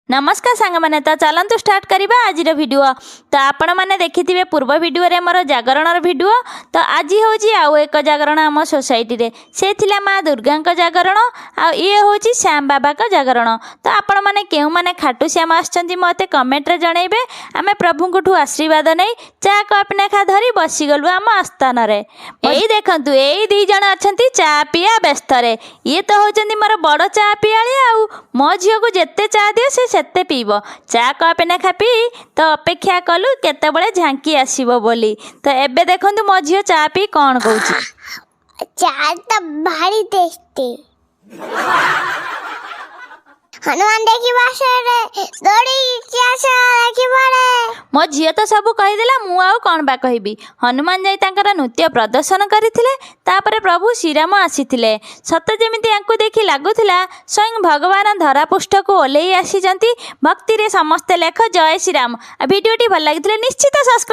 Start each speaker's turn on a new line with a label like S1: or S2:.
S1: ନମସ୍କାର ସାଙ୍ଗମାନେ, ତ ଚାଲନ୍ତୁ ଷ୍ଟାର୍ଟ କରିବା ଆଜିର ଭିଡ଼ିଓ। ତ ଆପଣମାନେ ଦେଖିଥିବେ ପୂର୍ବ ଭିଡ଼ିଓରେ ମୋର ଜାଗରଣର ଭିଡ଼ିଓ। ତ ଆଜି ହେଉଛି ଆଉ ଏକ ଜାଗରଣ ଆମ ସୋସାଇଟିରେ। ସେ ଥିଲା ମା ଦୁର୍ଗାଙ୍କ ଜାଗରଣ ଆଉ ଇଏ ହେଉଛି ଶ୍ୟାମ ବାବାଙ୍କ ଜାଗରଣ। ତ ଆପଣମାନେ କେଉଁମାନେ ଖାଟୁ ଶ୍ୟାମ ଆସିଛନ୍ତି, ମୋତେ କମେଣ୍ଟରେ ଜଣାଇବେ। ଆମେ ପ୍ରଭୁଙ୍କଠୁ ଆଶୀର୍ବାଦ ନେଇ ଚା କପ୍ ଲେଖା ଧରି ବସିଗଲୁ ଆମ ଆସ୍ଥାନରେ। ଏଇ ଦେଖନ୍ତୁ, ଏଇ 2 ଜଣ ଅଛନ୍ତି ଚା ପିଆ ବ୍ୟସ୍ତରେ। ଇଏ ତ ହେଉଛନ୍ତି ମୋର ବଡ଼ ଚା ପିଆଳି, ଆଉ ମୋ ଝିଅକୁ ଯେତେ ଚା ଦିଅ ସେ ସେତେ ପିଇବ। ଚା କପ୍ ଲେଖା ପିଇ ତ ଅପେକ୍ଷା କଲୁ କେତେବେଳେ ଝାଙ୍କି ଆସିବ ବୋଲି। ତ ଏବେ ଦେଖନ୍ତୁ, ମୋ ଝିଅ ଚା ପିଇ କ'ଣ କହୁଛି।
S2: ଚା ତ ଭାରି ଟେଷ୍ଟି। ହନୁମାନ ଦେଖିବା ଆସରେ, ଦୌଡ଼ିକି ଆସ ଦେଖିବାରେ।
S1: ମୋ ଝିଅ ତ ସବୁ କହିଦେଲା, ମୁଁ ଆଉ କ'ଣ ବା କହିବି? ହନୁମାନ ଯାଇ ତାଙ୍କର ନୃତ୍ୟ ପ୍ରଦର୍ଶନ କରିଥିଲେ। ତାପରେ ପ୍ରଭୁ ଶ୍ରୀରାମ ଆସିଥିଲେ। ସତେ ଯେମିତି ୟାଙ୍କୁ ଦେଖି ଲାଗୁଥିଲା ସ୍ୱୟଂ ଭଗବାନ ଧରାପୃଷ୍ଠକୁ ଓହ୍ଲେଇ ଆସିଛନ୍ତି। ଭକ୍ତିରେ ସମସ୍ତେ ଲେଖ ଜୟ ଶ୍ରୀରାମ। ଆଉ ଭିଡ଼ିଓଟି ଭଲ ଲାଗିଥିଲେ ନିଶ୍ଚିତ ସବସ୍କ୍ରାଇବ୍